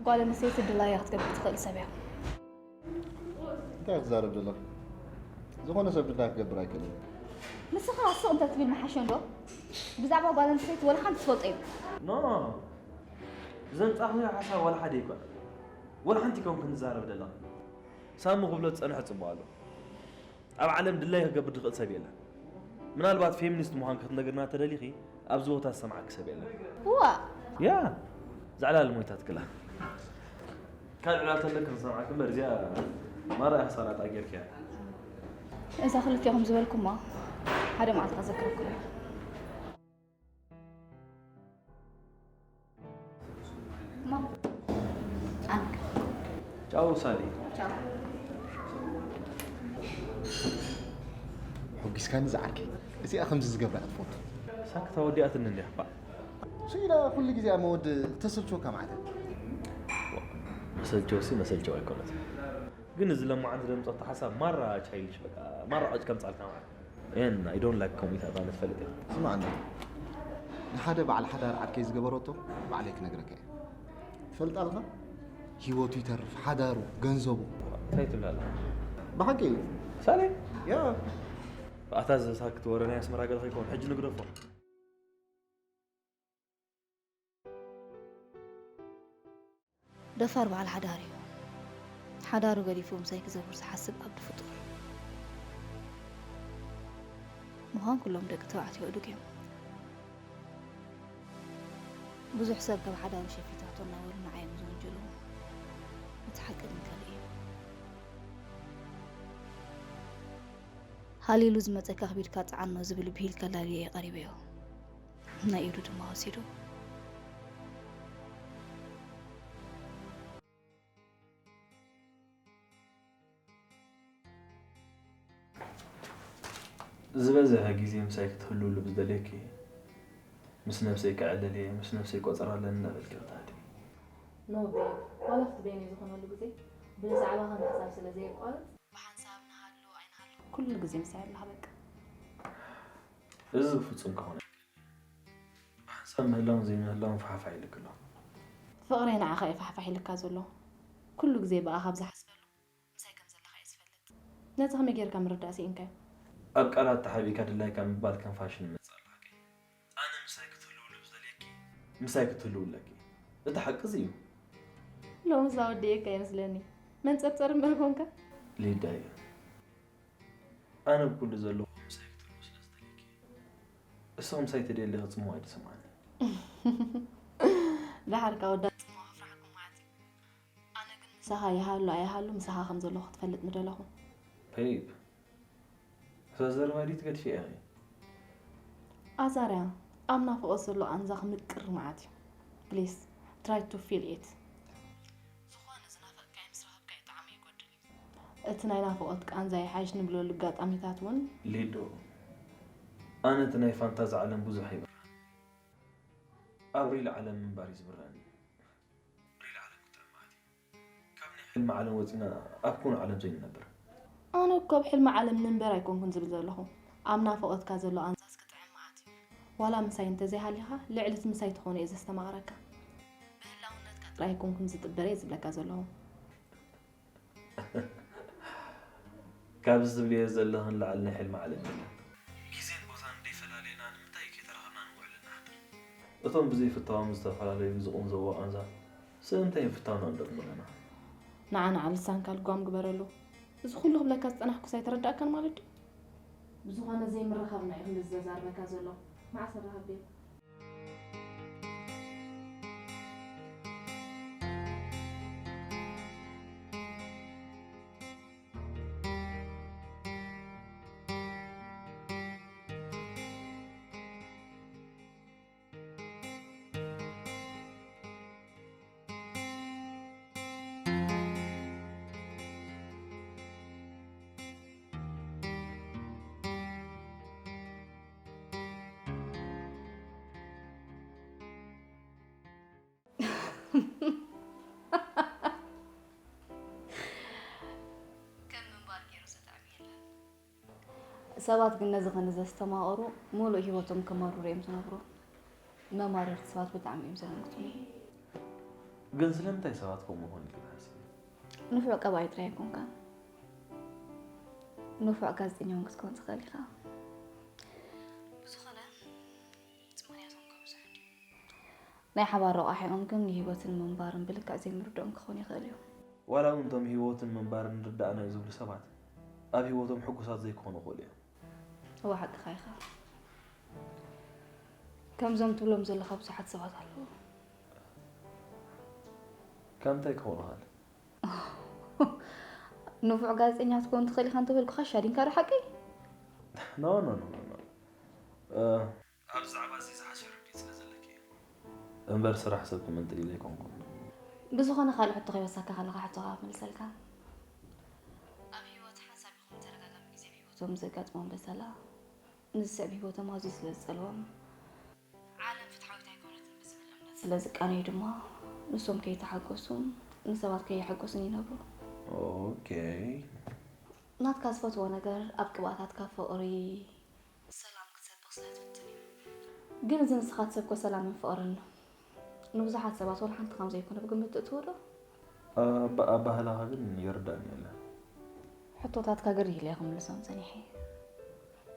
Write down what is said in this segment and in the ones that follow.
ጓል ኣንስተይቲ ድላያ ክትገብር ትኽእል ሰብ እያ። እንታይ ክትዛረብ ዘለኻ? ዝኾነ ሰብ ድላያ ክገብር ኣይክእልን። ንስኻ ስቕ እንተትብል ምሓሸ እንዶ? ብዛዕባ ጓል ኣንስተይቲ ወላ ሓንቲ ትፈልጦ የብልካ። ኖ፣ ዘምጻእኽዮ ሓሳብ ዋላ ሓደ ኣይኮነን። ዋላ ሓንቲ ከም ክንዛረብ ደለኻ። ሳሚ ክብሎ ዝጸንሐ ጽቡቕ ኣሎ። ኣብ ዓለም ድላይ ክገብር ዝኽእል ሰብ የለን። ምናልባት ፌሚኒስት ምዃን ክትነግርና ተደሊኺ ኣብዚ ቦታ ዝሰምዓኪ ሰብ የለን። ዋእ! ያ፣ ዛዕላ ልሞይታት ክላ ካልእ ዕላል ተለክ ንሰምዓኪ እምበር እዚኣ ማራ ኢኻ ሳላጣ ጌርክያ። እዛ ክልቲኹም ዝበልኩማ ሓደ መዓልቲ ከዘክረኩም እየ። እማ፣ ኣንክ። ቻው ሳሊ። ቻው። ሕጒስካኒ ዝዓርከይ። እዚኣ ከምዚ ዝገብራ እያ ትፈቱ። ሳክታ ወዲኣትኒ እንዲያ ባዕ። ስኢላ ኩሉ ግዜ ኣብ መወድ ተሰልችወካ ማለት እያ። መሰልቸው ሲ መሰልቸው ኣይኮነት። ግን እዚ ለማዓንቲ ደምፀቶ ሓሳብ ማራ ቻይልሽ በቃ ማራ ቐጭ ከምፃልካ ማለት። And I don't like ከምኡ ኢታ ባለ ትፈልጥ እያ። ስማዕና፣ ንሓደ በዓል ሓዳር ዓርከይ ዝገበረቶ ባዕለይ ክነግረካ እየ። ትፈልጣ ኣለኻ? ህይወቱ ይተርፍ፣ ሓዳሩ፣ ገንዘቡ። እንታይ ትብላ ኣለኻ? ብሓቂ እዩ። ሳሌ ያ ኣታ ዘሳክት ወረ ናይ ኣስመራ ገለ ከይኮን ሕጂ ንግደፎ። ደፋር በዓል ሓዳር እዩ። ሓዳሩ ገዲፉ ምሳይ ክዘውር ዝሓስብ ኣብዲ ፍጡር። ምዃን ኩሎም ደቂ ተባዕትዮ እዱግ እዮም። ብዙሕ ሰብ ካብ ሓዳሩ ሸፊታቶ እናበሉ ንዓይ እዮም ዝውንጅሉ። እቲ ሓቂ ግን ካልእ እዩ። ሃሊሉ ዝመጸካ ከቢድካ ጸዓኖ ዝብል ብሂል ከላልዮ እየ ቀሪበዮ። ናይ ኢዱ ድማ ወሲዱ። ዝበዝሐ ግዜ ምሳይ ክትህልውሉ ብዝደልየኪ ምስ ነብሰይ ከዕልል እየ፣ ምስ ነብሰይ ቆጸራ ኣለኒ እናበልኪ ክትሃድሚ። ኖ ቤብ፣ ዋላ ክትበይኒ ዝኾነሉ ግዜ ብዛዕባኻ ምሕሳብ ስለ ዘየቋርጽ ብሓንሳብ ንሃሉ ኣይንሃሉ ኩሉ ግዜ ምሳይ ኣለኻ በቃ። እዚ ፍጹም ክኾን ኣይክእልን። ብሓንሳብ ምህላውን ዘይምህላውን ፋሕፋሕ ኢልኪ ኣሎ። ፍቕረይ ንዓኻ እዩ ፋሕፋሕ ኢልካ ዘሎ። ኩሉ ግዜ ብኣኻ ኣብ ዝሓስበሉ ምሳይ ከም ዘለኻ እየ ዝፈልጥ። ነዚ ከመይ ጌርካ ምርዳእ ስኢንካዮ? ኣብ ቃላት ተሓቢእካ ድላይካ ምባል ከም ፋሽን ይመጽእ ኣሎ ሓቀይ። ኣነ ምሳይ ክትህልውሉ ብዝደልየኪ ምሳይ ክትህልው ኣለኪ። እቲ ሓቂ እዚ እዩ። ሎምስ ኣወዲኤካ ይመስለኒ። መንጸርጸር እምበር ኮንካ። ሊዳየ፣ ኣነ ብኩሉ ዘለኹ ምሳይ ክትህልው ስለ ዝደልየኪ። እስኺ ምሳይ ተደልየኺ ጽምዋ ኣይተሰምዓኒ። ደሓር ካብ ወዳት ጽምዋ ክፍራሕኩም ማለት እዩ። ኣነ ግን ምሳኻ ይሃሉ ኣይሃሉ ምሳኻ ከም ዘለኹ ክትፈልጥ ምደለኹ። ቤብ፣ እዛ ዘረባ ድዩ ትገድፍያ ኢኺ? ኣዛርያ፣ ኣብ ናፍቖት ዘሎ ቃንዛ ክምቅር መዓት እዩ። Please, try to feel it። ዝኾነ ዝናፈቕካዮ ምስ ረኸብካዮ ጣዕሚ ይጎድል እዩ። እቲ ናይ ናፍቖት ቃንዛ ይሓይሽ ንብለሉ ኣጋጣሚታት እውን ሊዶ፣ ኣነ እቲ ናይ ፋንታዚ ዓለም ብዙሕ ኣይብራህን። ኣብ ሪል ዓለም ምንባር እዩ ዝብራኒ። ሪል ዓለም ክጥዕም መዓት እዩ። ካብ ናይ ሕልሚ ዓለም ወፂና ኣብ ኩኑ ዓለም ዘይንነብር። ኣነ እኮ ኣብ ሕልሚ ዓለም ንንበር ኣይኮንኩን ዝብል ዘለኹ። ኣብ ናፍቖትካ ዘሎ ቃንዛስ ክጥዕም መዓት እዩ። ዋላ ምሳይ እንተዘይሃሊኻ ልዕሊ እቲ ምሳይ ትኾኖ እየ ዘስተማቕረካ። ብህላውነትካ ጥራይ ኣይኮንኩን ዝጥበር እየ ዝብለካ ዘለኹ። ካብዚ ትብልዮ ዘለኽን ላዕሊ ናይ ሕልሚ ዓለም የለን። ግዜን ቦታን እንደይፈላለየና ንምንታይ ከይተራኸብና ንውዕል ንሓድር? እቶም ብዘይ ፍታዎም ዝተፈላለዩ ዝቑንዘዎ ቃንዛ ስለምንታይ እዮም ፍታውና ንደግሞ ኣለና? ንዓ ንዓ ልሳንካ ልጓም ግበረሉ። እዚ ኩሉ ክብለካ ዝጸናሕኩስ ኣይተረዳእካን ማለት ድዩ? ብዝኾነ ዘይምርኻብና እዩ ክንድዚ ዘዛርበካ ዘሎ። መዓስ ንራኸብ ድዩ? ከም ምንባር ገይሩ ዘጥዕም የለን። ሰባት ግን ነዚ ኸነ ዘስተማቐሩ ሙሉእ ህይወቶም ከመርሩ እዮም ዝነብሩ። መማረርቲ ሰባት ብጣዕሚ እዮም ዘደንግጹኒ። ግን ስለምንታይ ሰባት ከምኡ ኾን ኢልኪ ትሓስቢ? ንፉዕ ቀባኢ ጥራይ ኣይኮንካን፣ ንፉዕ ጋዜጠኛ እውን ክትከውን ትኽእል ኢኻ። ብዝኾነ፣ እቲ ምኽንያቶም ከብዝሑ እንድዩ። ናይ ሓባር ረቋሒኦም ግን ንህይወትን ምንባርን ብልክዕ ዘይምርድኦም ክኾን ይኽእል እዩ። ዋላ እውን እቶም ህይወትን ምንባርን ርዳእና እዩ ዝብሉ ሰባት፣ ኣብ ህይወቶም ሕጉሳት ዘይክኾኑ ይኽእሉ እዮም። እወ፣ ሓቅኻ ኢኻ። ከምዞም ትብሎም ዘለኻ ብዙሓት ሰባት ኣለዉ። ከምንታይ ክኾኑ ኻል? ንፉዕ ጋዜጠኛ ክትከውን ትኽእል ኢኻ እንተበልኩኻ ሻዲንካ ዶ ሓቀይ? ኖ፣ ኖ፣ ኖ፣ ኖ፣ ኖ። እ፣ ኣብዚ ዛዕባ እዚ ዝሓሸ ርድኢት ስለ ዘለኪ እዩ። እምበር ስራሕ ሰብ ክምንጥል ኢለ ኣይኮንኩን። ብዝኾነ ካልእ ሕቶ ከይወሰካ ከለኻ ሕቶኻ ክምልሰልካ። ኣብ ህይወት ሓንሳብ ይኹን ተደጋጋሚ ግዜ ኣብ ህይወቶም ዘጋጥሞም በሰላ፣ ንዝስዕብ ህይወቶም ኣዝዩ ስለ ዝጸልዎም፣ ዓለም ፍትሓዊት ኣይኮነትን ብዝብል እምነት ስለ ዝቃነዩ ድማ፣ ንሶም ከይተሓጎሱን ንሰባት ከየሐጎሱን ይነብሩ። ኦኬ። ናትካ ዝፈትዎ ነገር ኣብ ቅብኣታትካ ፍቕሪ፣ ሰላም ክትሰብኽ ስለ ትፍትን እዩ። ግን እዚ ንስኻ ትሰብኮ ሰላምን ፍቕርን ንብዙሓት ሰባት ወላ ሓንቲ ከም ዘይኮነ ብግምት ትእትዎ ዶ? ኣባ-፣ ኣባህላኻ ግን ይርዳእኒ የለን። ሕቶታትካ ግር ኢለ እየ ክምልሶም ጸኒሐ።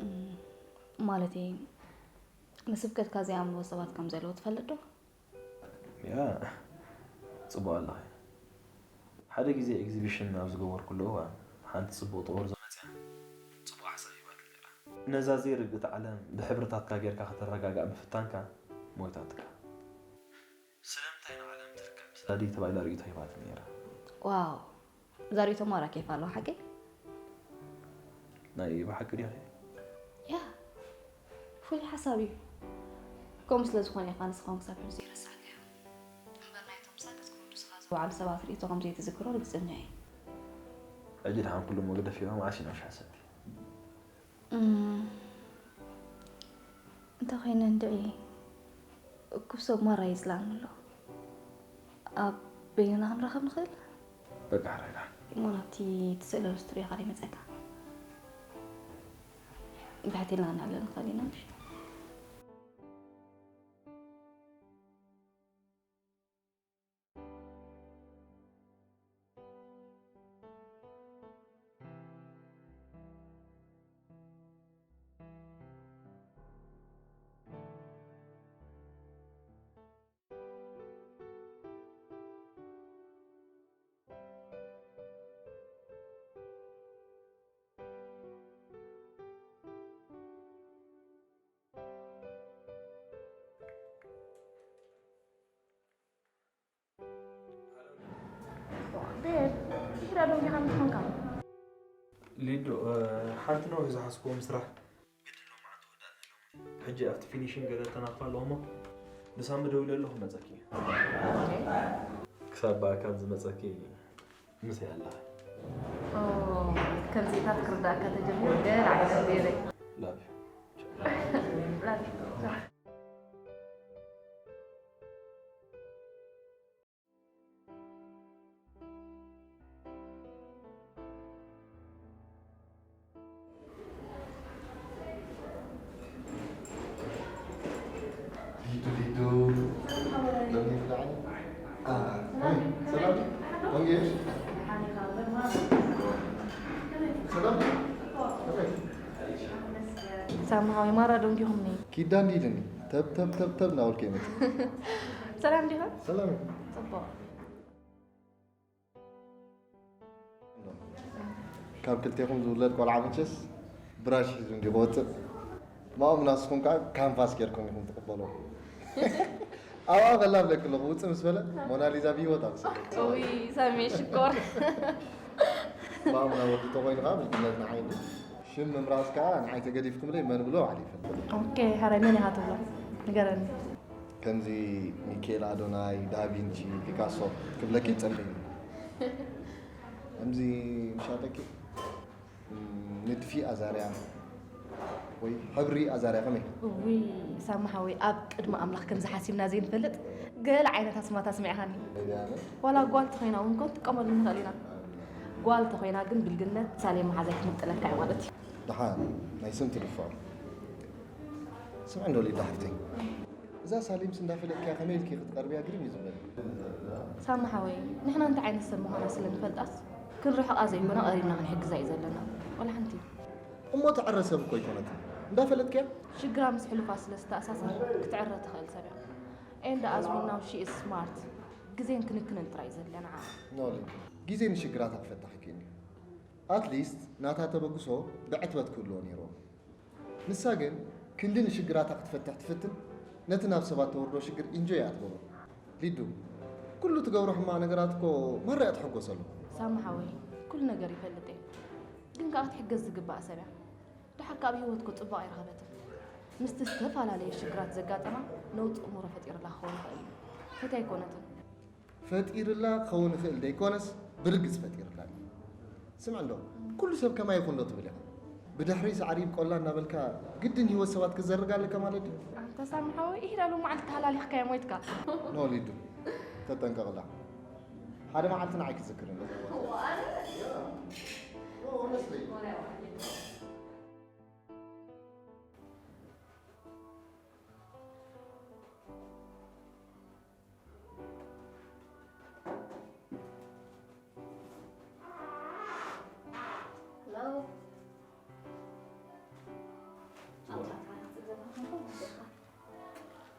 እም፣ ማለተይ፣ ንስብከትካ ዘይኣምንዎ ሰባት ከም ዘለዉ ትፈልጥ ዶ? ያ፣ ጽቡቕ ኣለኺ። ሓደ ግዜ ኤግዚቢሽን ኣብ ዝገበርኩሉ እዋን፣ ሓንቲ ጽቡቕ ጥቁር መጽያ ጽቡቕ ሓሳብ ሂባትኒ ነይራ። ነዛ ዘይርድእቲ ዓለም ብሕብርታትካ ጌርካ ከተረጋግኣ ምፍታንካ ሞይታትካ። ስለምንታይ ንዓለም ትርከብ ስላ ድዩ ተባሂላ ርእይቶ ሂባትኒ ነይራ። ዋው፣ እዛ ርእይቶ ማራ ኬፍ ኣለዋ ሓቂ? ናይ ብሓቂ ድያኺ? ያ፣ ፍሉይ ሓሳብ እዩ። ከምኡ ስለ ዝኾነ ኢኻ ንስኻ እውን ክሳብ ሕጂ ዘይረሳዕካዮ። እምበር ናይቶም ሳክት ክወዱ ስኻ ዝወዓሉ ሰባት ርእይቶ ከም ዘይትዝክሮ ርግጸኛ እየ። ሕጂ ደሓን ኩሉ እሞ ግደፍዮ፣ መዓስ ኢና ውሽ ሓሰብቲ? እም፣ እንተ ኾይነ እንድዒ፣ እኩብ ሰብ ማራ ይዝላኒ ኣሎ። ኣብ በይንና ክንራኸብ ንኽእል? በቃ፣ ሕራይ ደሓን። እሞ ናብቲ ትስእለሉ ስቱድዮ ካልእ ይመጸካ። ብሕቲ ኢልና ክንዕለል ንኽእል ኢና፣ ምሽ? ቤብ፣ ድሕሪ ኣዶም ዲኻ ምትኾንካ? ሊዱ፣ እ፣ ሓንቲ ነዊሕ ዝሓዝክዎም ስራሕ ግድን ሎማዓንቲ ወዳእና ኢሎምኒ። ሕጂ ኣብቲ ፊኒሽንግ ገለ ተናኽፋ ኣለኹ እሞ ብሳሚ ደዊለ ኣለኹ መጸኪ። ኦኬ። ክሳብ ብኣካል ዝመጸኪ ምስ ኣለኻ። ኦ፣ ከምዚታት ክርዳእካ ተጀሚሩ ገለ ዓይነት ገይረ። ላቭ ዩ። ላቭ ዩ። ሊዱ፣ ሊዱ፣ ለምን ይፍላል? አ፣ ወይ፣ ሰላም? ወንጌል? ሰላም? ሰላም? ሳምሃዊ ማራ ዶ እንዲኹም ነይ? ኪዳን ዲድኒ? ተብ፣ ተብ፣ ተብ፣ ተብ እናበልኩ እየ መፅእ። ሰላም ዲኻ? ሰላም። ጽቡቕ። ካብ ክልቴኹም ዝውለድ ቆልዓ መቸስ ብራሽ ሒዙ እንዲ ክወፅእ፣ ማኦም ናስኹም ከዓ ካንቫስ ጌርኩም ኢኹም ትቕበልዎ። ኣብኣ ከላ ብለኪ ኣለኹ፣ ውፅእ ምስ በለ ሞናሊዛ ብህይወት ኣብ ስእሊ። ውይ፣ ሳሚ ሽኮር። ማኦም ናብ ወዲ ተኾይኑ ከዓ ብልግነት ንዓይ እንዲ። ሽም ምምራፅ ከዓ ንዓይ ተገዲፍኩምለይ መን ብሎ ባዕሉ ይፈልጥ። ኦኬ፣ ሕራይ መን ኢኻ ትብሎ? ንገረኒ። ከምዚ ሚኬል ኣዶናይ፣ ዳቪንቺ፣ ፒካሶ ክብለኪ ይጸልእኒ። ከምዚ ምሻጠኪ፣ እም፣ ንድፊ ኣዛርያ ወይ ሕብሪ ኣዛርያ ከመይ? እውይ፣ ሳሚ ሓወይ፣ ኣብ ቅድሚ ኣምላኽ ከምዚ ሓሲብና ዘይንፈልጥ ገለ ዓይነት ኣስማት ኣስሚዕኻኒ። ዋላ ጓል ተኾይና እውን እኮ ንጥቀመሉ ንኽእል ኢና። ጓል ተኾይና ግን ብልግነት ሳሌም መሓዛይ ክትምጥለካ እያ ማለት እዩ። ደሓን ናይ ስም ትድፍዖ። ስምዒ እንዶ ሊዳ ሓፍተይ። እዛ ሳሊምስ እንዳፈለጥክያ ከመይ ኢልኪ ክትቐርብያ ግርም እዩ ዝበለኒ። ሳሚ ሓወይ፣ ንሕና እንታይ ዓይነት ሰብ ምዃና ስለ ንፈልጣስ ክንርሕቓ ዘይኮነ ቀሪብና ክንሕግዛ እዩ ዘለና። ዋላ ሓንቲ። እሞ ትዕረ ሰብ እኮ ኣይኮነትን። እንዳፈለጥክያ? ሽግራ ምስ ሕሉፋ ስለ ዝተኣሳሰር ክትዕረ ትኽእል ሰብ እያ። And as we know, she is smart. ግዜን ክንክንን ጥራይ ዘድልያ ንዓ። ኖሊ፣ ግዜ ንሽግራታ ክፈትሕ ይክእል እዩ። ኣትሊስት ናታ ተበግሶ ብዕትበት ክህልዎ ነይርዎ። ንሳ ግን ክንዲ ንሽግራታ ክትፈትሕ ትፍትን፣ ነቲ ናብ ሰባት ተወርዶ ሽግር ኢንጆይ እያ ትገብሮ። ሊዱ፣ ኩሉ ትገብሮ ሕማቕ ነገራት እኮ ማራ እያ ትሕጎሰሉ። ሳሚ ሓወይ፣ ኩሉ ነገር ይፈልጥ እየ። ግን ከኣ ክትሕገዝ ዝግባእ ሰብ እያ። ደሓር ከኣ ኣብ ህይወት እኮ ጽቡቕ ኣይረኸበትን። ምስቲ ዝተፈላለየ ሽግራት ዘጋጠማ ነውጺ እምሮ ፈጢርላ ክኸውን ይኽእል እዩ። ፈትያ ኣይኮነትን። ፈጢርላ ክኸውን ይኽእል ደይኮነስ ብርግጽ ፈጢርላ እዩ። ስምዕ እንዶ፣ ኩሉ ሰብ ከማይ ይኹን ዶ ትብል ኢኻ? ብድሕሪ ሳዕሪ ይብቆላ እናበልካ ግድን ህይወት ሰባት ክትዘርግ ኣለካ ማለት ድዩ? ኣንታ ሳሚ ሓወይ፣ ኢሂዳ ሎም መዓልቲ ተሃላሊኽካያ ሞይትካ። ኖ ሊዱ፣ ተጠንቀቕላ። ሓደ መዓልቲ ንዓይ ክትዝክር እንዶ።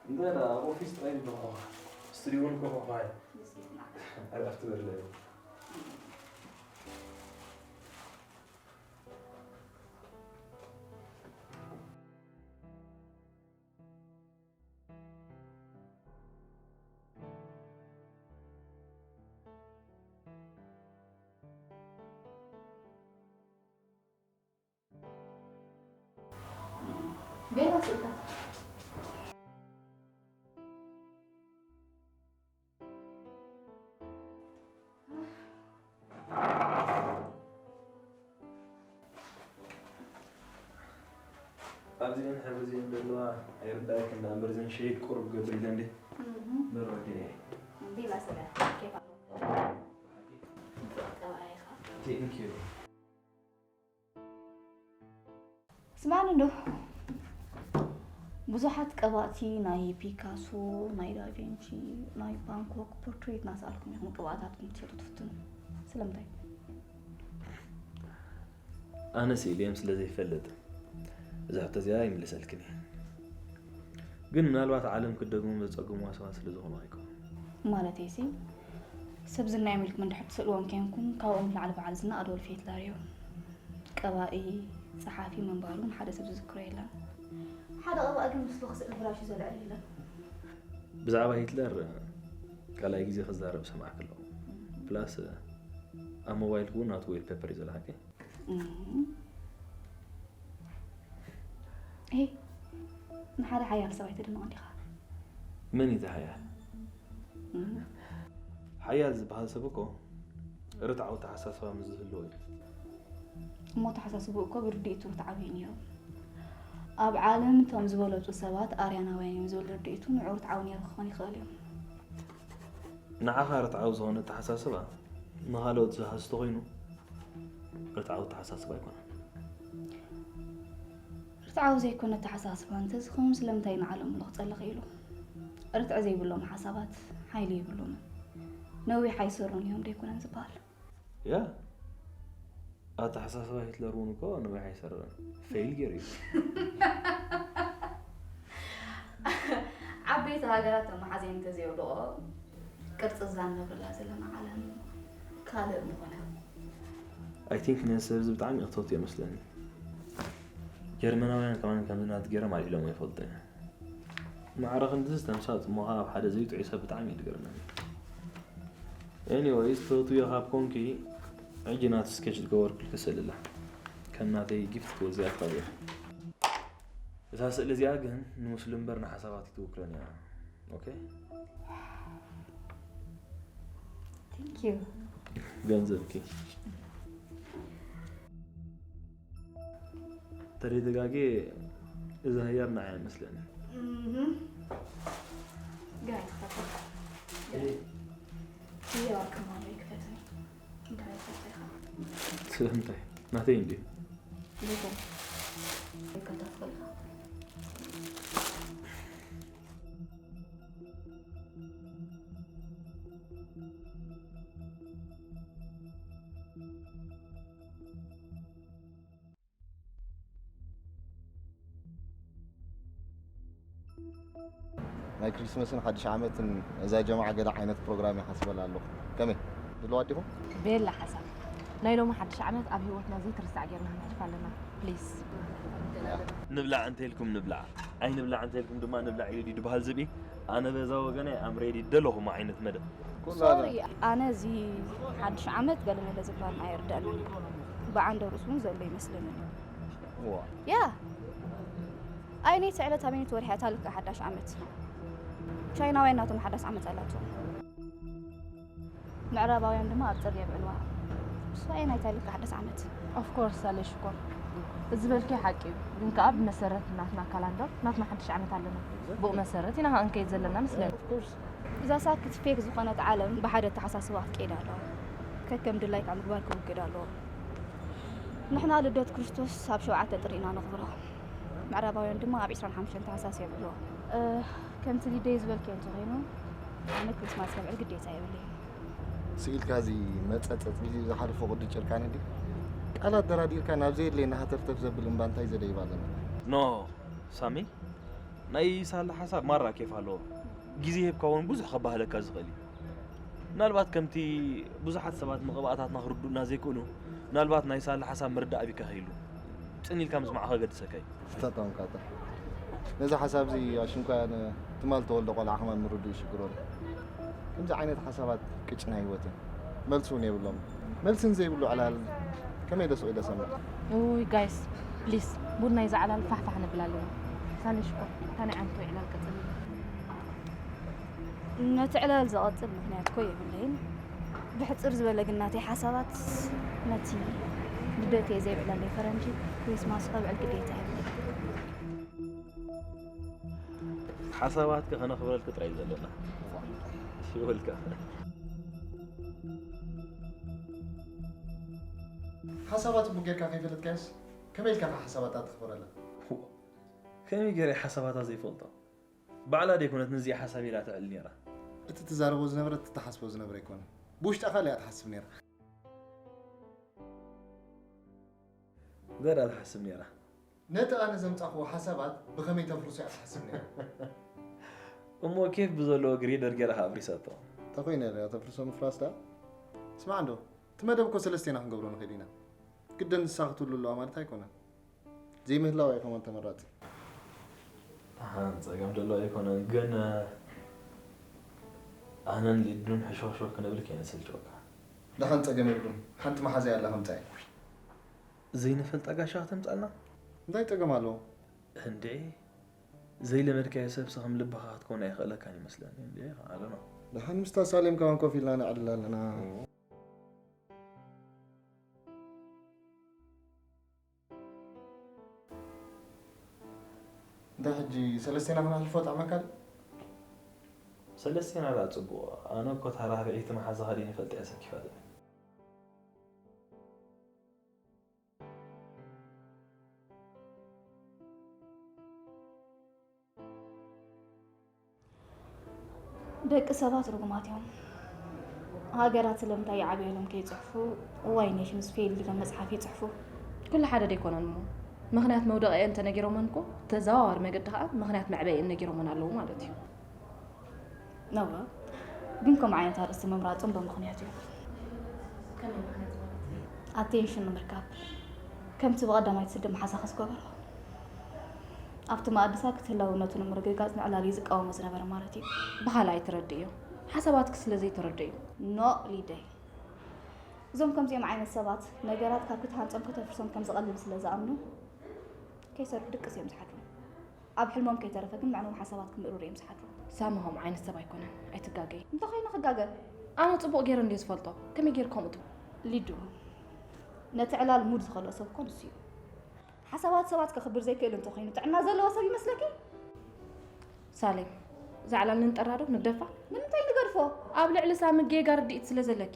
እንተ ኣብ ኦፊስ ጥራይ ዝበልኩኻ፣ ስቱዲዮ እውን እኮ ከኾኻ እየ። ኣርኣፍቲ በርለ። ቤላ ስልካ። ኣብዚአን ሕብሪ እዚአን ዘለዋ ኣይርዳእክን ደኣ እምበር እዘን ሸይድ ቁሩብ ገብር ኢለን ድየ? በል ወዲ እየ። ቤላ ስለ ኬፍ ኣለዎ። ቀባኢኻ። Thank you። ስማዕኒ እንዶ ብዙሓት ቀባእቲ ናይ ፒካሶ፣ ናይ ዳቪንቺ፣ ናይ ቫንኮክ ፖርትሬት እናሰኣልኩም ኢኹም ቅብኣታትኩም ክትሸጡ ትፍትኑ። ስለምንታይ? ኣነ ስኢለዮም ስለ ዘይፈልጥ እዛ ሕቶ እዚኣ ኣይምልሰልክን እየ። ግን ምናልባት ዓለም ክትደግሞም ዘጸግምዋ ሰባት ስለ ዝኾኑ ኣይኮኑን። ማለተይሲ ሰብ ዝና እዮም ኢልኩም እንድሕር ትስእልዎም ኬንኩም ካብኦም ንላዕሊ በዓል ዝና ኣዶልፍ ሂትለር እዮም። ቀባኢ፣ ጸሓፊ ምንባሩ ንሓደ ሰብ ዝዝክሮ የለን። ሓደ ቀባኢ ግን ምስሉ ክስእል ብራሹ ዘልዕል የለን። ብዛዕባ ሂትለር ካልኣይ ግዜ ክዛረብ ሰማዕክ ኣለኹ። ፕላስ ኣብ ሞባይልኩ እውን ናቱ ዌል ፔፐር እዩ ዘሎ ሓቀይ። ሄ ንሓደ ሓያል ሰብ ኣይተድንቖ እንዲኻ። መን እዩ እቲ ሓያል? ሓያል ዝበሃል ሰብ እኮ ርትዓዊ ኣተሓሳስባ ምስ ዝህልዎ እዩ። እሞ ኣተሓሳስብኡ እኮ ብርድኢቱ ርትዓዊ እዩ ነይሩ። ኣብ ዓለም እቶም ዝበለጹ ሰባት ኣርያናውያን እዮም ዝብል ርድኢቱ ንዑ ርትዓዊ ነይሩ ክኾን ይኽእል እዩ። ንዓኻ ርትዓዊ ዝኾነ ኣተሓሳስባ ንኻልኦት ዝሃሲ ተኾይኑ ርትዓዊ ኣተሓሳስባ ኣይኮነን። ርትዓዊ ዘይኮነ ኣተሓሳስባ እንተዝኸውን ስለምንታይ ንዓለም ምልኽጸ ክኢሉ? ርትዒ ዘይብሎም ሓሳባት ሓይሊ የብሎምን። ነዊሕ ኣይሰሩን እዮም ደይኮነን ዝበሃል። ያ ኣተሓሳስባ ሂትለር እውን እኮ ነዊሕ ኣይሰርዕን ፌይል ገይሩ እዩ። ዓበይቲ ሃገራት ተመሓዜን እንተዘይወደቆ ቅርፂ እዛ ንነብረላ ዘለና ዓለም ካልእ ምኾነ። ኣይ ቲንክ ነዚ ሰብ እዚ ብጣዕሚ እኽተውትዮ መስለኒ። ጀርመናውያን ከማን ከምዚ ናት ገይሮም ኣልዒሎም ኣይፈልጡ እዮም። ማዕረ ክንድዚ ተምሳጥ እሞ ኣብ ሓደ ዘይጥዑይ ሰብ ብጣዕሚ እዩ ዝገርመኒ። ኤኒወይስ ተውትዮ ካብ ኮንኪ ሕጂ ናቱ ስኬች ዝገበርኩልኪ ስእሊ ኣላ። ከም ናተይ ጊፍት ክወዝያ ትኽእል እያ። እዛ ስእሊ እዚኣ ግን ንሙስሊም እምበር ንሓሳባት ኣይትውክለን እያ። ኦኬ? Thank you። ገንዘብኪ ተደጋጌ እዛ ህያብ ንዓይ ኣይመስለኒ። ጋይ ትኸፍል ይዋክም ኣሎ ይክፈትኒ። እንታይ ፈቲኻ? ስለምንታይ ናተይ እንዲ ይኹን ይከታ ትኽእል ኢኻ። ናይ ክሪስመስን ሓድሽ ዓመትን እዛ ጀማዓ ገለ ዓይነት ፕሮግራም ይሓስበላ ኣለኹ። ከመይ? ድልዋት ዲኹም? ቤላ ሓሳብ ናይ ሎሚ ሓድሽ ዓመት ኣብ ህይወትና ዘይትርሳዕ ጌርና ክነሕልፋ ኣለና። ፕሊስ። ንብላዕ እንተልኩም ንብላዕ፣ ኣይንብላዕ እንተልኩም ድማ ንብላዕ እዩ ድዩ ዝበሃል ዝብኢ? ኣነ በዛ ወገነይ ኣም ሬዲ ደለኹም ዓይነት መደብ። ሶሪ፣ ኣነ እዚ ሓድሽ ዓመት ገለመለ ዝበሃል ኣይርደኣንን እዩ። ብዓንደ ርእሱ እውን ዘሎ ይመስለንን እዩ። ዋ ያ ኣይነይቲ ዕለት ኣበይነይቲ ወርሒ እያ እታ ልክዕ ሓዳሽ ዓመት? ቻይናውያን ናቶም ሓዳስ ዓመት ኣላቶም። ምዕራባውያን ድማ ኣብ ጥሪ የብዕልዋ። እሱ ኣየናይ እታ ልክዕ ሓዳስ ዓመት? ኦፍኮርስ ኣለ ሽኮር፣ እዚ በልኪ ሓቂ እዩ። ግን ከኣ ብመሰረት ናትና ካላንደር ናትና ሓድሽ ዓመት ኣለና። ብኡ መሰረት ኢና ከኣ ንከይድ ዘለና መስለኒ። እዛ ሳክት ፌክ ዝኾነት ዓለም ብሓደ ኣተሓሳስባ ክትከይድ ኣለዋ። ከከም ድላይካ ምግባር ክውገድ ኣለዎ። ንሕና ልደት ክርስቶስ ኣብ ሸውዓተ ጥሪ ኢና ነኽብሮ። ምዕራባውያን ድማ ኣብ ዕስራን ሓሙሽተን ታሕሳስ የብዕልዎ። እ፣ ከምቲ ሊደይ ዝበልክዮ እንተኾይኑ ኣነ ክሪስማስ ከብዕል ግዴታ የብለይን። ስኢልካ እዚ መጸጸጽ ግዜ ዝሓለፎ ቅዲ ጭርካነ ድዩ? ቃላት ደራዲርካ ናብ ዘየድለየና ሃተፍተፍ ዘብል እምባ እንታይ ዘደይብ ኣለና? ኖ ሳሚ፣ ናይ ሳላ ሓሳብ ማራ ኬፍ ኣለዎ። ግዜ ሂብካ እውን ብዙሕ ከባህለካ ዝኽእል እዩ። ምናልባት ከምቲ ብዙሓት ሰባት ንቕብኣታትና ክርድኡና ዘይክእሉ፣ ምናልባት ናይ ሳላ ሓሳብ ምርዳእ ኣቢካ ከይሉ ጽን ኢልካ ምስማዕ ከገድሰካ እዩ። ተጠንቀቐ። ነዚ ሓሳብ እዚ ኣሽንኳያን ትማል ተወልደ ቆልዓ ከማን ምርድኡ ይሽግሮ ኣሎ። ከምዚ ዓይነት ሓሳባት ቅጭ ናይ ህይወትን መልሲ እውን የብሎም። መልሲ ንዘይብሉ ዕላል ከመይ ደስቑ ደሰምዕ? ውይ ጋይስ ፕሊስ ቡድ ናይዚ ዕላል ፋሕፋሕ ንብል ኣለና። ሳሌ ሽኮር እታ ናይ ዓመታዊ ዕላል ቀጽል። ነቲ ዕላል ዘቐጽል ምኽንያት እኮ የብለይን። ብሕጽር ዝበለ ግን ናተይ ሓሳባት ነቲ ልደተይ ዘይብዕለለይ ፈረንጂ ክሪስማስ ከብዕል ግዴታ የብለይን። ሓሳባትካ ከነኽብረልካ ጥራይ እዩ ዘለና። ይበልካ። ሓሳባት ጽቡቅ ጌርካ ከይፈለጥካዮስ ከመይ ኢልካ ሓሳባታ ተኽብረላ? ከመይ ገይረ ሓሳባታ ዘይፈልጦ? ባዕላ ደይኮነት ነዚኣ ሓሳብ ኢላ ተዕል ነይራ። እቲ ትዛረቦ ዝነበረ እቲ ትሓስቦ ዝነበረ ኣይኮነን። ብውሽጣ ካልእ እያ ትሓስብ ነይራ። ዘርኣ ትሓስብ ነይራ። ነቲ ኣነ ዘምጻኽዎ ሓሳባት ብኸመይ ተፍርሶ እያ ትሓስብ ነይራ። እሞ ኬፍ ብዘለዎ ግሬደር ገይራ ከኣ ኣፍሪሳቶ። ተኾይነ እያ ተፍርሶ ምፍራስ ደኣ። ስማዕ እንዶ፣ እቲ መደብ እኮ ሰለስቴና ክንገብሮ ንኽእል ኢና። ግደን ንሳ ክትህሉ ኣለዋ ማለት ኣይኮነን። ዘይምህላዋ እዩ ከማን ተመራጺ። ኣሃ፣ ጸገም ዘለዎ ኣይኮነን፣ ግን ኣነን ሊዱን ሕሾክሾክ ክንብል ከይነሰልችወካ። ደሓን ጸገም የብሉን። ሓንቲ መሓዛይ ኣላ ከምጻ እየ። ዘይንፈልጣ ጋሻ ከተምጻልና? እንታይ ጸገም ኣለዎ? እንዴ፣ ዘይለመድካዮ ሰብ ስኽም ልብኻ ክትኮን ኣይኽእለካን ይመስለኒ። እንዴ፣ I don't know። ደሓን ምስታ ሳሌም ከማን ኮፍ ኢልና ነዕልል ኣለና። እንታይ ሕጂ ሰለስቴና ክነሕልፎ ጥዕመካ ድዩ? ሰለስቴና ደኣ ጽቡቕ። ኣነ እኮ እታ ራብዐይቲ መሓዛኻ ደይንፈልጥ እያ ሰኪፋትኒ። ደቂ ሰባት ርጉማት እዮም። ሃገራት ስለምንታይ ይዓብዩ ኢሎም ከይጽሕፉ፣ ዋይ ኔሽንስ ፌይልድ ኢሎም መጽሓፍ ይጽሕፉ። ኩሉ ሓደ ደይኮነን እሞ ምኽንያት መውደቒአን እንተነጊሮመን እኮ ተዘዋዋሪ መገዲ ከኣ ምኽንያት መዕበይአን ነጊሮመን ኣለዉ ማለት እዩ። ነዋ ግን ከምኡ ዓይነት ኣርእስቲ ምምራጾም ብምኽንያት እዩ። ኣቴንሽን ንምርካብ ከምቲ ብቐዳማይቲ ስዲ መሓዛኺ ዝገበሮ ኣብቲ መኣድሳ ክትህላዊ ነቱ ንምርግጋጽ ንዕላል እዩ ዝቃወሞ ዝነበረ ማለት እዩ። ብኻልኣይ ትረድእዮ ሓሳባትኪ ስለ ዘይተረድእዮ። ኖ ሊደይ እዞም ከምዚኦም ዓይነት ሰባት ነገራት ካብ ክትሃንጾም ከተፍርሶም ከም ዝቐልል ስለ ዝኣምኑ ከይሰርሑ ድቅስ እዮም ዝሓድሩ። ኣብ ሕልሞም ከይተረፈ ግን ምዕኑም ሓሳባት ክምእርሩ እዮም ዝሓድሩ። ሳሚ ከምኡ ዓይነት ሰብ ኣይኮነን ኣይትጋገይ። እንተኾይኑ ክጋገ ኣነ ጽቡቕ ገይረ እንድየ ዝፈልጦ ከመይ ገይሩ ከምኡ ትብል? ሊዱ ነቲ ዕላል ሙድ ዝኸልኦ ሰብ እኮ ንሱ እዩ። ሓሳባት ሰባት ከኽብር ዘይክእል እንተኾይኑ ጥዕና ዘለዎ ሰብ ይመስለኪ? ሳሌም እዛ ዕላል ንንጠራ ዶ ንግደፋ? ንምንታይ ንገድፎ? ኣብ ልዕሊ ሳሚ ጌጋ ርድኢት ስለ ዘለኪ።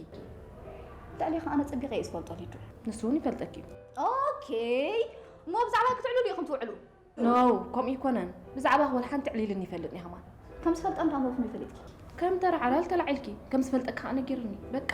ልዕሌ ከኣ ኣነ ጸቢቐ እየ ዝፈልጦ ሊዱ። ንሱ እውን ይፈልጠኪ እዩ። ኦኬ እሞ ብዛዕባ ክትዕልሉ ኢኹም ትውዕሉ? No ከምኡ ኣይኮነን ብዛዕባኺ ወላ ሓንቲ ኣዕሊሉኒ ኣይፈልጥን እዩ ከማን። ከም ዝፈልጠ እንዳ ኣንበብኩሞ ይፈልጥኪ። ከም ተራ ዓላል ተላዒልኪ ከም ዝፈልጠኪ ከኣ ነጊሩኒ በቃ።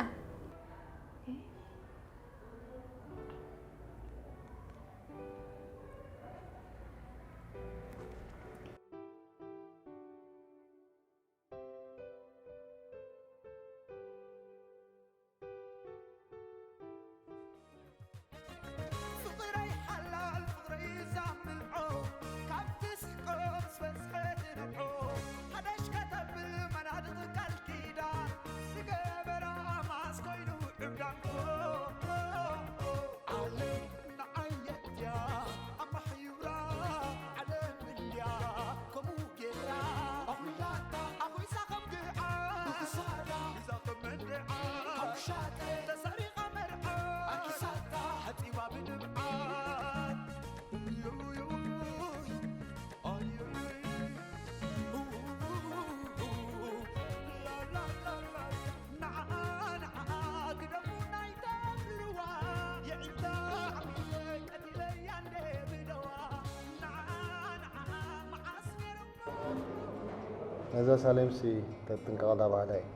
ነዛ ሳሌምሲ ተጥንቀቐላ ባህላ እዩ።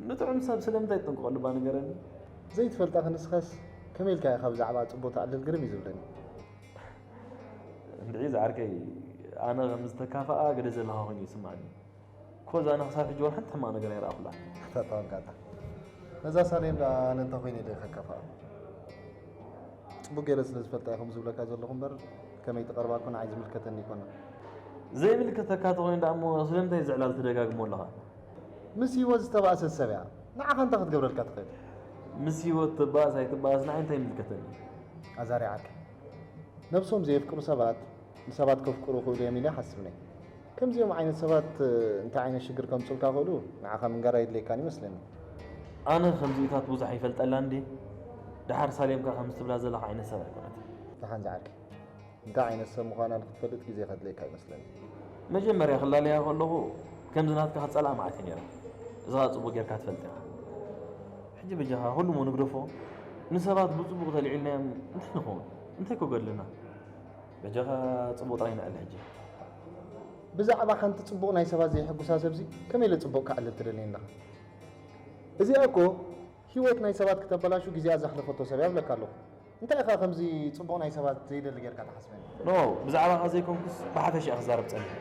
ንጥዑም ሰብ ስለምንታይ ትጥንቀቐሉ ባ ንገረኒ። ዘይትፈልጣ ክንስኻስ ከመይ ኢልካ ኢኻ ብዛዕባ ጽቡቕ ትዓልል ግርም እዩ ዝብለኒ። እንድዒ ዝዓርከይ ኣነ ከም ዝተካፈኣ ገለ ዘለኻ ኮይኑ ይስማዓኒ። ኮዝ ኣነ ክሳብ ሕጂ ወላ ሓንቲ ሕማቕ ነገር ኣይረኣኹላን። ኣታ ጠወንቃታ ነዛ ሳሌም ደኣ ኣነ እንታይ ኮይነ ኢለ ከካፍኣ? ጽቡቕ ገይረ ስለ ዝፈልጣ እየ ከምኡ ዝብለካ ዘለኹ እምበር ከመይ ትቐርባ እኮ ንዓይ ዝምልከተኒ ኣይኮነን። ዘይምልከተካ ተኾይኑ ደኣ እሞ ስለምንታይ እዚ ዕላል ትደጋግሞ ኣለኻ? ምስ ህይወት ዝተባእሰት ሰብ እያ። ንዓኻ እንታይ ክትገብረልካ ትኽእል? ምስ ህይወት ትባእስ ኣይትባእስ ንዓይ እንታይ ይምልከተኒ? ኣዛርያ ዓርከይ፣ ነብሶም ዘየፍቅሩ ሰባት ንሰባት ከፍቅሩ ይኽእሉ እዮም ኢለ ይሓስብ ነይ። ከምዚኦም ዓይነት ሰባት እንታይ ዓይነት ሽግር ከምጽኡልካ ይኽእሉ ንዓኻ ምንጋር ኣይድልየካን ይመስለኒ። ኣነ ከምዚኢታት ብዙሕ ኣይፈልጠላን ድየ? ደሓር ሳሌም ከ ከምዚ ትብላ ዘለኻ ዓይነት ሰብ ኣይኮነትን። ደሓን ዝዓርከይ፣ እንታይ ዓይነት ሰብ ምዃና ንኽትፈልጥ ግዜ ከድልየካ ይመስለኒ። መጀመርያ ክላለያ ከለኹ ከምዚ ናትካ ክጸልኣ መዓት እየ ነይረ። እዚ ኸኣ ጽቡቕ ጌርካ ትፈልጥ ኢኻ። ሕጂ በጃኻ ኩሉ እሞ ንግደፎ። ንሰባት ብጽቡቕ ተልዒልናዮም እንታይ ንኸውን? እንታይ ክጎድለና? በጃኻ ጽቡቕ ጥራይ ንዕል ሕጂ። ብዛዕባ ሓንቲ ጽቡቕ ናይ ሰባት ዘይሕጉሳ ሰብዚ ከመይ ኢለ ጽቡቕ ክዕልል ትደልየኒ ኣለኻ? እዚኣ እኮ ህይወት ናይ ሰባት ክተበላሹ ግዜኣ ዘሕለፈቶ ሰብ እያ እብለካ ኣለኹ። እንታይ ኢኻ ከምዚ ጽቡቕ ናይ ሰባት ዘይደሊ ጌርካ ትሓስበኒ? No፣ ብዛዕባኻ ዘይኮንኩስ ብሓፈሻ እየ ክዛረብ ጸኒሐ።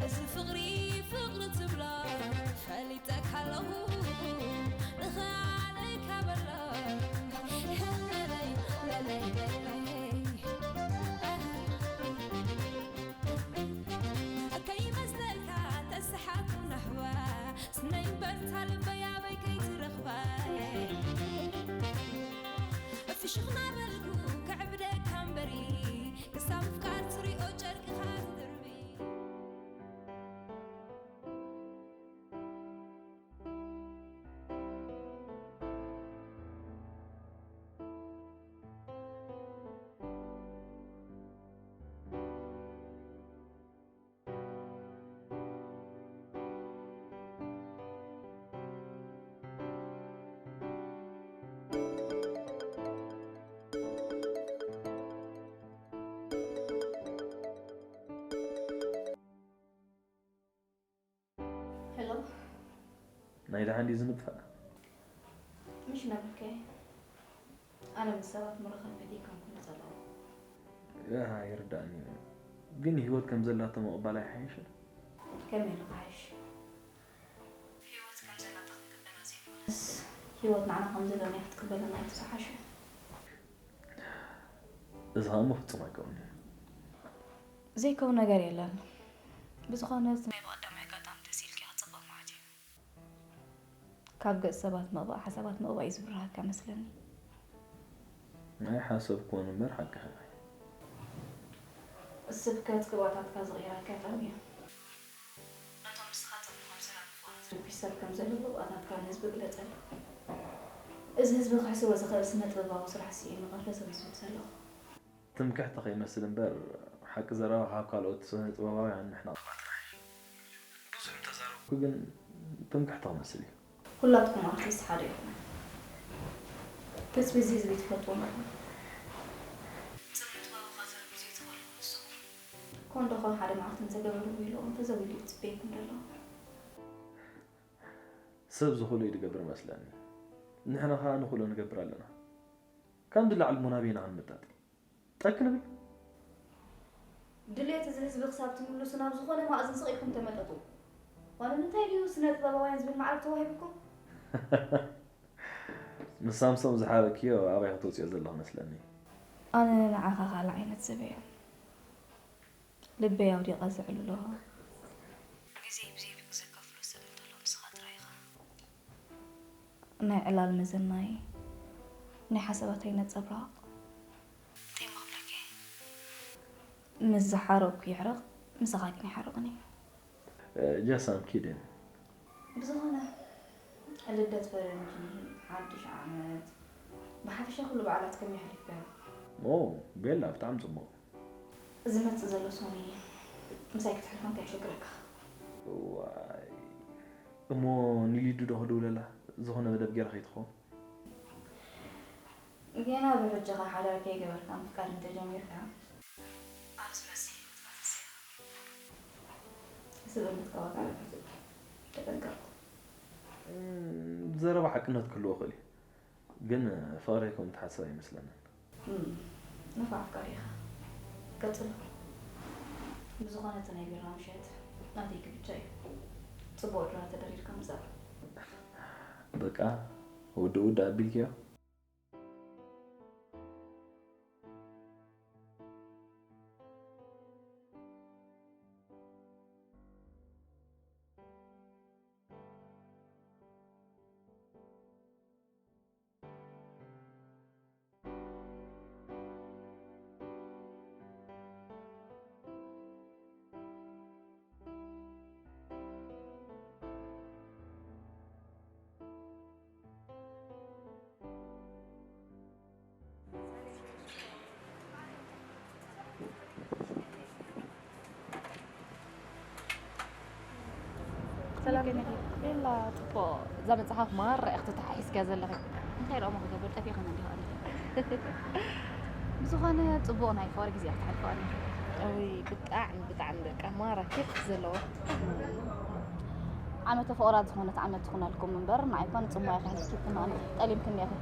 እዚ ፍቕሪ ፍቕሪ ትብሎ ፈሊጠካ ኣለኹ ንኽኣለካ በሎ ለለይ ለለይ ለለይ ከይመስለካ ተሰሓኩ ናሕዋ ስነይ በርታ ልበይ ኣበይ ከይትረኽባ ፍሽኽ ናበልኩ ከዕብደካ እምበሪ ክሳብ ምፍቃር ትሪኦ ጨርቅኻ ትድርቢ ሄሎ ናይ ደሓን ድዩ ዝምጥፋእ? ምሽ ነበርከ ኣነ ምስ ሰባት ምርኻብ ፈትየ ከም ኩሉ ዘለኹ ኣሃ ይርዳእኒ እዩ ግን ህይወት ከም ዘላቶ ምቕባል ኣይሓይሽን? ከመይ ኢሉ ክሓይሽ ህይወት ከም ዘላታ ክንቅበላ ዘይኮነስ ህይወት ንዓና ከም ዘለና ክትቅበለና እዩ ዝሓሸ እዚ ኸኣ እሞ ፍጹም ኣይከውንን እዩ። ዘይከውን ነገር የለን። ብዝኾነ እቲ ናይ ብቐዳማይ ኣጋጣሚ ተሲእልኪ ክጽበቕ መዓት እዩ። ካብ ገጽ ሰባት ምቕባእ ሓሳባት ምቕባእ እዩ ዝብርሃካ መስለኒ። ኣይሓሰብክዎን እምበር ሓቅኺ ኢኺ። ስብከት ክባታትካ ዝቕይር ኣጋጣሚ እዩ። ነቶም ንስኻ ጽቡቕ ከም ሰላም ዝኾነ ዝርብሽ ሰብ ከም ዘሎ ብቕባታትካ ንህዝቢ ግለጸሉ። እዚ ህዝቢ ክሕስቦ ዝኽእል ስነ ጥበባዊ ስራሕ ስኢኑ ኣሎ ሰብ እዩ ዝብል ዘለኹ። ትምክሕቲ ከይመስል እምበር ሓቂ ዘረባ ካብ ካልኦት ስነ ጥበባውያን ንሕና ቅባትና እዩ። ብዙሕ እንተዛረብኩ ግን ትምክሕቲ ክመስል እዩ። ኩላትኩም ኣርቲስት ሓደ ኢኹም። ትጽቢት ዝህዝቢ ትፈልጥዎም ኢኹም። ጽምት ባቡኻ ዘርጉ ዘይትኸልኩ ንስኹም። ኮንዶኾ ሓደ መዓልቲ እንተገበሩ ኢሉ ተዘዊሉ እዩ ዝጽበየኩም ዘሎ። ሰብ ዝኽእሎ እዩ ዝገብር መስለኒ። ንሕና ኸኣ ንኽእሎ ንገብር ኣለና። ካብ ንላዕሊ እሞ ናበይ ኢና ክንመጣጠር? ጠክ ንብል። ድሌት እዚ ህዝቢ ክሳብ ትምልሱ ናብ ዝኾነ ማእዝን ስቕ ኢልኩም ተመጠጡ። ዋላ ንምንታይ ድዩ ስነ ጥበባውያን ዝብል ማዕረግ ተዋሂብኩም? ንሳምሶም ዝሓረክዮ ኣበይ ከተውፅዮ ዘለኹ መስለኒ። ኣነ ንዓኻ ካልእ ዓይነት ሰብ እየ። ልበይ ኣውዲቐ ዘዕልሎ። ግዜይ ብዘይ ብቅ ዘካፍሎ ሰብ እንተሎ ንስኻ ጥራይ ኢኻ። ናይ ዕላል መዘናይ፣ ናይ ሓሳባተይ ነጸብራቕ። እንታይ እሞ ክብለኪ? ምስ ዝሓረቕኩ ይሕረቕ፣ ምሳኻ ግን ኣይሓርቕን እዩ። Just I'm kidding። ብዝኾነ፣ ልደት ፈረንጂ፣ ሓድሽ ዓመት፣ ብሓፈሻ ኩሉ በዓላት ከመይ ኣሕሊፍካዮ? ኦ፣ ቤላ፣ ብጣዕሚ ጽቡቕ። ዝመጽእ ዘሎ ሶኒ ምሳይ ክትሕልፎ እንታይ ይሸግረካ? እዋይ፣ እሞ ንሊዱ ዶ ክድውለላ? ዝኾነ መደብ ጌራ ከይትኸውን። ጌና ብሕጂ ኸ ሓዳር ከይገበርካ ምፍቃር እንተጀሚርካ፣ ኣብ ዝመጽእ ህይወት ክትመልስ ኢኻ። ስብእነትካ ዋጋ ኣለካ። ተጠንቀቕ። ዘረባ ሓቅነት ክህልዎ ይኽእል እዩ፣ ግን ፍቕሪ ከም ትሓስብ ኣይመስለንን። እም፣ ንፉዕ ኣፍቃሪ ኢኻ። ቀጽሎ። ብዝኾነ እቲ ናይ ቢራ ምሸት ናተይ ክብቻ እዩ። ጽቡቕ ድራር ተደሪርካ ምጻእ። በቃ ውድእ ውድእ ኣቢልክዮ። ሰላም ቤላ፣ ጽቡቕ። እዛ መጽሓፍ ማራ ኢኺ ተተሓሒዝክያ ዘለኺ። እንታይ ደኣ እሞ ክገብር፣ ጠፊእኽኒ እንዲኺ ኣለኺ። ብዝኾነ ጽቡቕ ናይ ፍቕሪ ግዜ ክትሓልፋ ኣለኺ። እውይ፣ ብጣዕሚ፣ ብጣዕሚ በቃ ማራ ኬፍ ዘለዎ። ዓመተ ፍቑራት ዝኾነት ዓመት ትኹነልኩም እምበር፣ ንዓይ እኳ ንጽምዋ ኢኺ፣ ንስኪ ትማሊ ጠሊምክኒ ኢኺ።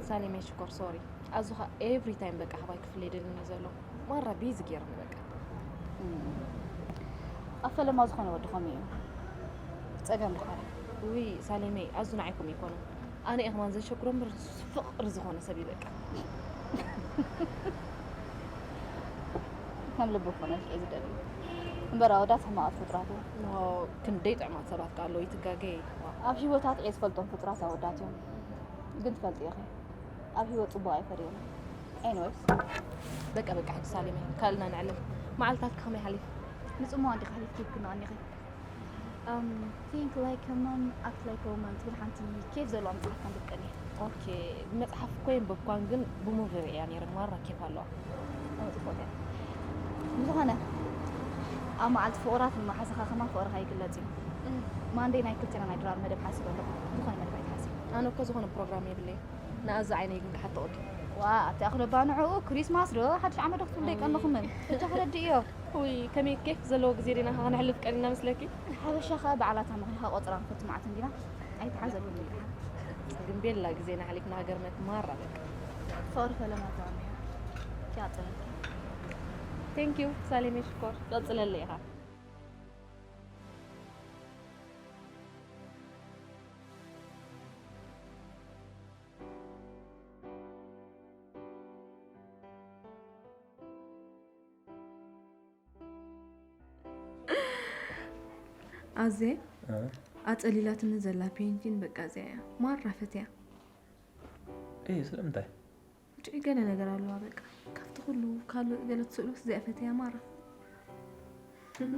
ሳሌመይ ሽኮር፣ ሶሪ። ኣዙኻ ኤቭሪ ታይም በቃ ኣሕባይ ክፍለ ይደልን እዩ ዘሎ። ማራ ቢዚ ገይርኒ በቃ። እም፣ ኣብ ፈለማ ዝኾነ ወዲ ከምኡ እዩ። ጸገም ድኾነ። ውይ ሳሌመይ፣ ኣዙ ንዓይ ከምኡ ኣይኮነን። ኣነ እየ ከማን ዘሸግሮ እምበር ንሱ ፍቕሪ ዝኾነ ሰብ እዩ በቃ። ከም ልቡ ክኾነልኪ እየ ዝደሊ። እምበር ኣወዳት ሕማቓት ፍጡራት እዮም። ኖ፣ ክንደይ ጥዑማት ሰባት ከ ኣለዉ፣ ይትጋገ። ኣብ ህይወታት እየ ዝፈልጦም ፍጡራት ኣወዳት እዮም። ግን ትፈልጢ ኢኺ፣ ኣብ ህይወት ጽቡቕ ኣይፈርዮምን። ኤኒወይስ፣ በቃ በቃ፣ ሕጂ ሳሌመይ ካልእና ነዕልል። መዓልታትኪ ከመይ ሓሊፉ? ንጽምዋ እንዲኺ ኣሕሊፍኪ ክትንቐኒ ኢኺ። Um, think like a man, act like a woman ትብል ሓንቲ ኬፍ ዘለዋ መጽሓፍ ከንብብ ቀንየ። ኦኬ፣ መጽሓፍ እኮ የንበብኳን፣ ግን ብሙቪ ርእያ ነይረ፣ ማራ ኬፍ ኣለዋ። ኣዎ፣ ጽቡቕ እያ። ብዝኾነ፣ ኣብ መዓልቲ ፍቑራት ንመሓዛኻ ከማን ፍቕርኻ ይግለጽ እዩ። ማንደይ ናይ ክልቴና ናይ ድራር መደብ ሓሲበ ኣለኹ። ዝኾነ መደብ ኣይትሓስቢ። ኣነ እኮ ዝኾነ ፕሮግራም የብለይ። ንኣዚ ዓይነይ ግን ክሓቶ ቅድም። ዋ፣ ኣቲ ኣኽለባ ንዕኡ ክሪስማስ ዶ ሓድሽ ዓመት ዶ ክትብሉ ደይቀነኹምን? እጃ ክረድእዮ። ውይ፣ ከመይ ኬፍ ዘለዎ ግዜ ዲና ከ ከነሕልፍ ቀኒና መስለኪ? ሓበሻ ከ በዓላታ ምኽንያት ቆጽራ ንፈልቲ መዓልቲ እንዲና ኣይተሓዘብን እዩ። ግን ቤላ ግዜና ሓሊፍና ሃገርመት ማራ በቃ። ፍቕሪ ፈለማ ተዋሚ እያ። ኪያጥረልኪ። ቴንክ ዩ ሳሌሜ ሽኮር። ቀጽለለይ ኢኻ። ኣዜ ኣጸሊላትኒ ዘላ ፔንቲን በቃ እዚኣ እያ ማራ ፈትያ። እይ ስለምንታይ? ብጭ ገለ ነገር ኣለዋ በቃ ካብቲ ኩሉ ካልእ ገለ ትስእሎ እዚኣ ፈትያ ማራ። ከም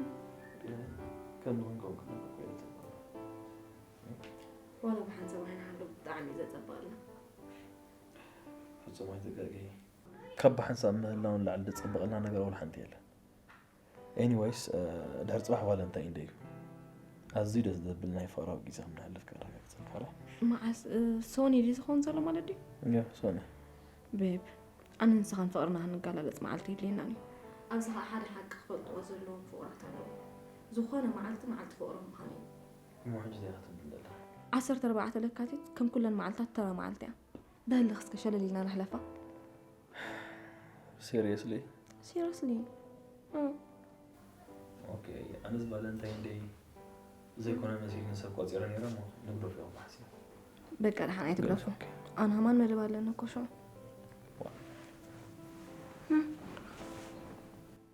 ንክንከውን ክነብር ኮይነ ተባለ። ዋላ ብሓንሳብ ኣይንሃሎ ብጣዕሚ እዩ ዘጸብቐልና። ፍጹም ኣይትጋገይ። ካብ ብሓንሳብ ምህላውን ላዕሊ ዘጸብቐልና ነገር ወላ ሓንቲ የለን። ኤኒወይስ ድሕሪ ጽባሕ ቫለንታይን ደይ እዩ። ኣዝዩ ደስ ዘብል ናይ ፍቕራዊ ግዜ ከም ነሕልፍ ከረጋግጸልካ ረ። መዓስ ሶኒ ድዩ ዝኸውን ዘሎ ማለት ድዩ? ያ ሶኒ። ቤብ ኣነ ንስኻን ፍቕርና ክንጋላለጽ መዓልቲ የድልየናን እዩ። ኣብዚ ኸኣ ሓደ ሓቂ ክፈልጥዎ ዘለዎም ፍቑራት ኣለዉ። ዝኾነ መዓልቲ መዓልቲ ፍቕሮም ምዃኑ እዩ። እሞ ሕጂ እንታይ ክትብል ዘለኻ? ዓሰርተ ኣርባዕተ ለካቲት ከም ኩለን መዓልታት ተራ መዓልቲ እያ። በል እስከ ሸለል ኢልና ንሕለፋ። ሲሪየስሊ? ሲሪየስሊ። ኦኬ፣ ኣነስ ቫለንታይን ደይ ዘይኮነ መሲልኒ ሰብ ቆጺረ ነይረ እሞ ንግደፎ ኢኹም ሓሲብ። በቃ ደሓን ኣይትግደፎ። ኣነ ከማን መደብ ኣለኒ እኮ ሽዑ።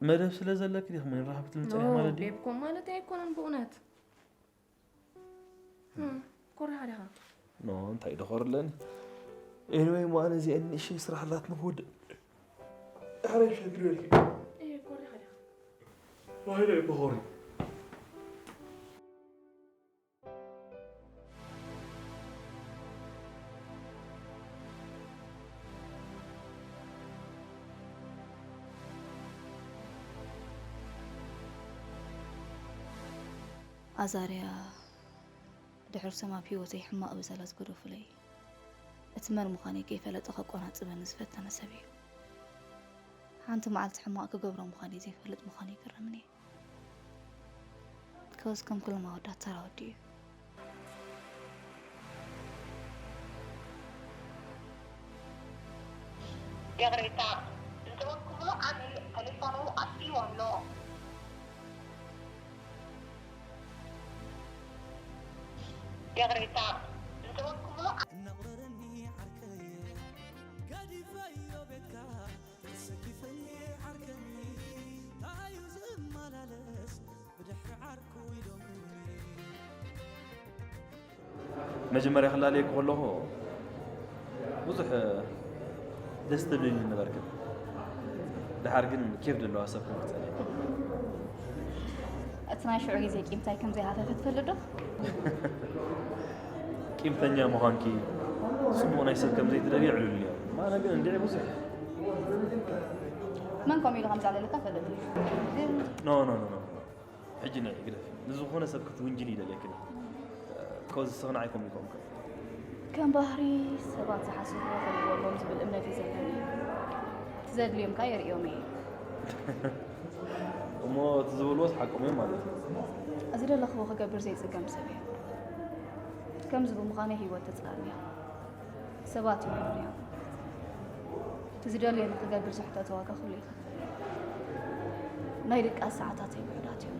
መደብ ስለ ዘለኪ ዲኹም ንራኸብ ትብል ጸኒሕ ማለት ድዩ? ቤብኮም ማለት ኣይኮነን ብእውነት። ኮሪኻ ዲኻ? ኖ እንታይ ደኾርለኒ። ኤኒወይ እሞ ኣነ እዚአን ንእሽተይ ስራሕ ኣላትኒ ክወድእ። ኣረ ሸግር በልኪ። እየ ኮሪኻ ዲኻ? ዋይለ ይበኾሪ። ኣዛርያ ድሕር ሰም ኣብ ህይወተይ ሕማቕ ብዘላ ዝገደፉለይ፣ እቲ መን ምዃነይ ከይፈለጠ ከቆናጽበኒ ዝፈተነ ሰብ እዩ። ሓንቲ መዓልቲ ሕማቕ ክገብሮ ምዃነይ ዘይፈልጥ ምዃኑ ይግረምኒ። ከውስ ከም ኩሎም ኣወዳት ተራ ወዲ እዩ። ይቕሬታ፣ ዝደወልኩምሉ ዓሚል ተሌፎኑ ኣጥፊእዎ ኣሎ። ይቕሬታ፣ ዝደወልኩምሉ እናቕረረኒ ዓርከይ፣ ገዲፈዮ ቤትካ፣ ተሰኪፈኒ ዓርከይ፣ ታዩ ዝመላለስ ብድሕሪ ዓርኩ ኢሎም። መጀመርያ ክላለየኪ ከለኹ ብዙሕ ደስ ትብልኒ ነበርክን። ደሓር ግን ኬፍ ዘለዋ ሰብ ክመርጸኒ። እቲ ናይ ሽዑ ግዜ ቂምታይ ከም ዘይሃፈፈ ትፈልጥ ዶ? ቂምተኛ ምዃንኪ፣ ጽቡቕ ናይ ሰብ ከም ዘይትደልዪ ኣዕሊሉኒ እዩ። ኣነ ግን እንድዒ ብዙሕ። መን ከምኡ ኢሉ ከም ዘዕለለካ ፈልጥ እዩ። ግን ኖ፣ ኖ፣ ኖ፣ ኖ። ሕጂ ንዒ ግደፊ። ንዝኾነ ሰብ ክትውንጅሊ ይደልየክን። ከዚ ስኽና ኣይኮም ይኮምከ። ከም ባህሪ ሰባት ዝሓስብዎ ክሪእዎ ኣለዎም ዝብል እምነት እዩ ዘለኒ። እቲ ዘድልዮም ከኣ የርእዮም እየ። እሞ እቲ ዝበልዎስ ሓቆም እዮም ማለት እዩ። እዚ ደለኽዎ ክገብር ዘይጽገም ሰብ እየ። ከምዚ ብምዃነይ ህይወት ተጽላእኒ እያ። ሰባት እዮም እዮም። እቲ ዝደልዮ ንኽገብር ዝሕተት ዋጋ ኩሉ ይኸፍል። ናይ ድቃስ ሰዓታተይ ውሑዳት እዮም።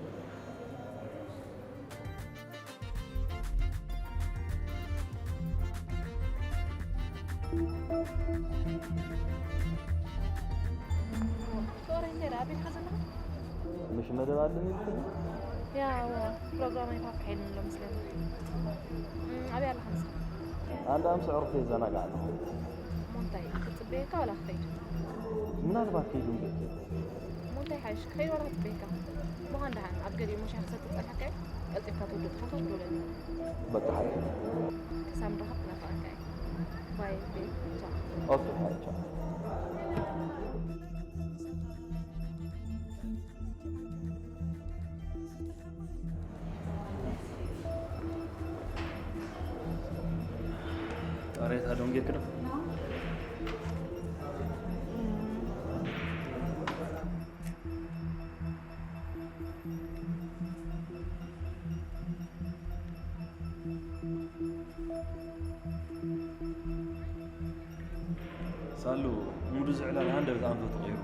ሶሪ፣ እንታይ ደኣ ኣበይ ኢኻ ዘለኻ? ምሽ መደብ ኣለኒ ኢልክኒ? ያ፣ እወ፣ ፕሮግራም ኣይፋፍሐ ኢሉኒ ኣሎ መስለኒ። እም፣ ኣበይ ኣለኻ ንስኻ? ኣንዳ ኣምስዕ ዕርፍተይ ይዘናጋዕ ኣለኹ። እሞ እንታይ፣ ክጽበየካ ዋላ ክኸይድ? ምናልባት ከይዱ እምበር። እሞ እንታይ ሓይሽ፣ ክኸይድ ዋላ ክጽበየካ? ምዃን ደሓን፣ ኣብ ገሊኡ መሻርክታት ተጸኒሕካዮ፣ ቀልጢፍካ ትውድእ ትኾን ትውደለኒ። በቃ ሓቂ። ክሳብ ንራኸብ ክናፍቐካ እየ። ባይ፣ ቤ፣ ቻው። ኦኬ፣ ሓይ፣ ቻው። ቃሬታ ደንጌክ ነው። ሳሉ፣ ሙዱ ዝዕላል ሃንደበት ኣንፈቱ ቀይሩ።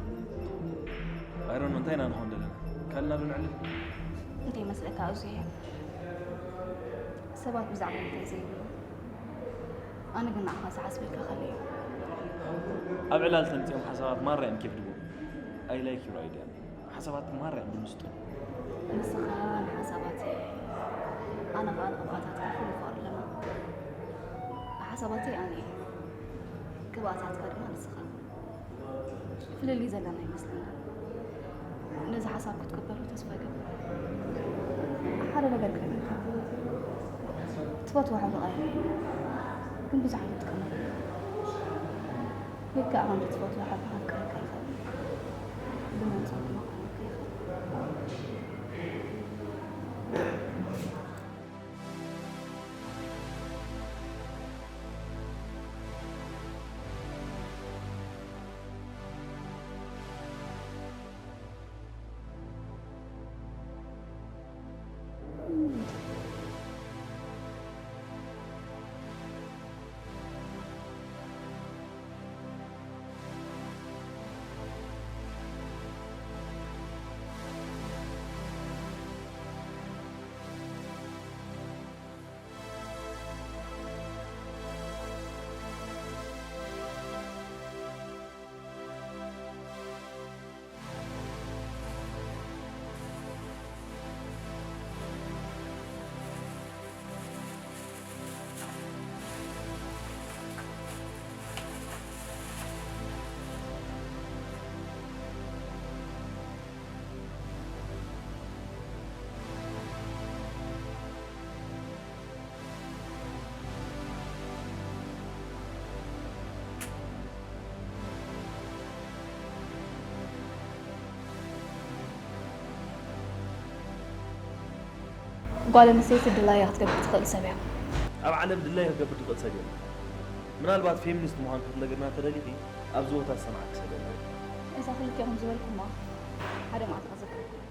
ኣይሮን እንታይ ኢና ንኾን ዘለና? ካልና ዶ ንዕልል? እንታይ ይመስለካ ኣዙየ? ሰባት ብዛዕባ እንታይ ዘይብሉ? ኣነ ግን ንዓኻ ዝሓስበልካ ከለየ። ኣብ ዕላል ተምፅኦም ሓሳባት ማራ እዮም ኬፍ ድቦ። I like your idea። ሓሳባት ማራ እዮም ብምስጡ። ንስኻ ንሓሳባተይ፣ ኣነ ኸኣ ንቕብኣታትካ ፍሉይ ፍቕሪ ኣለና። ሓሳባተይ ኣነ እየ፣ ቅብኣታትካ ድማ ንስኻ። ፍልልይ ዘለና ይመስለና። ነዚ ሓሳብ ክትቅበሎ ተስፋ እገብር። ሓደ ነገር ክነግረካ። ትፈትዎ ሕብሪ ቀይሕ፣ ግን ብዙሕ ኣይትጥቀመሉ። ልክዕ ከምቲ ትፈትዎ ሕብሪ ከፍቅረካ ይኽእል፣ ብመንጽሩ ድማ ክኾነካ ይኽእል። ጓል ኣንስተይቲ ድላያ ክትገብር ትኽእል ሰብ እያ። ኣብ ዓለም ድላይ ክገብር ዝኽእል ሰብ የለን። ምናልባት ፌሚኒስት ምዃንኪ ክትነግርና እንተደሊኺ ኣብዚ ቦታ ዝሰምዓኪ ሰብ የለን። እዛ ክልቴኹም ዝበልኩማ ሓደ መዓልቲ ክዘክረኩም።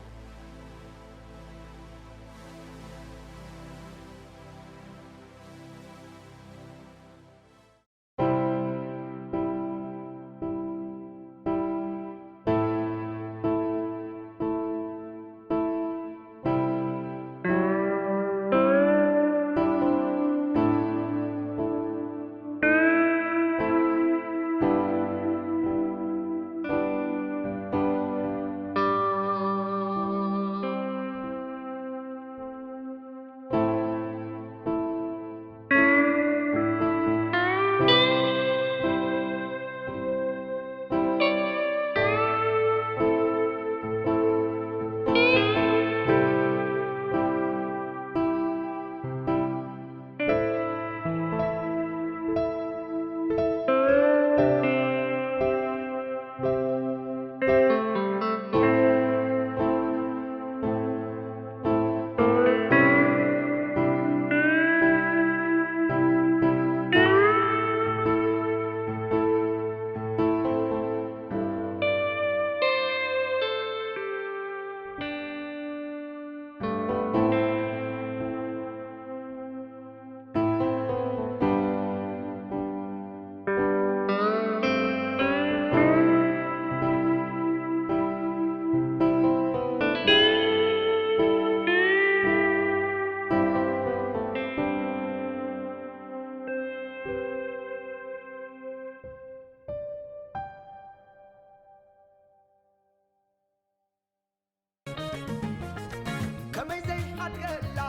ከመይ ዘይሓድገላ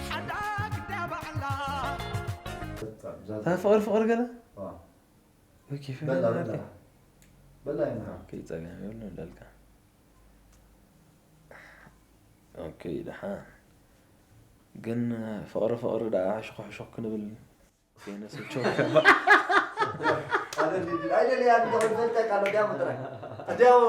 ሓዳ ግዳ ባዕላ። ፍቕሪ ፍቕሪ ገለ? ኦኬ፣ በላ፣ በላ። በላ ይምሃር። ኦኬ፣ ጸገም የብሉን እንዳልካ። ኦኬ፣ ደሓን። ግን ፍቕሪ ፍቕሪ ደኣ ሕሹኽ ሕሹኽ ክንብል ከይነሰቸው። ኣነ እንዲ-፣ ኣይደለያ እንዲ-፣ ፈልጠካ ኣሎ፣ ዲያሞ ጥራይ። ዲያሞ።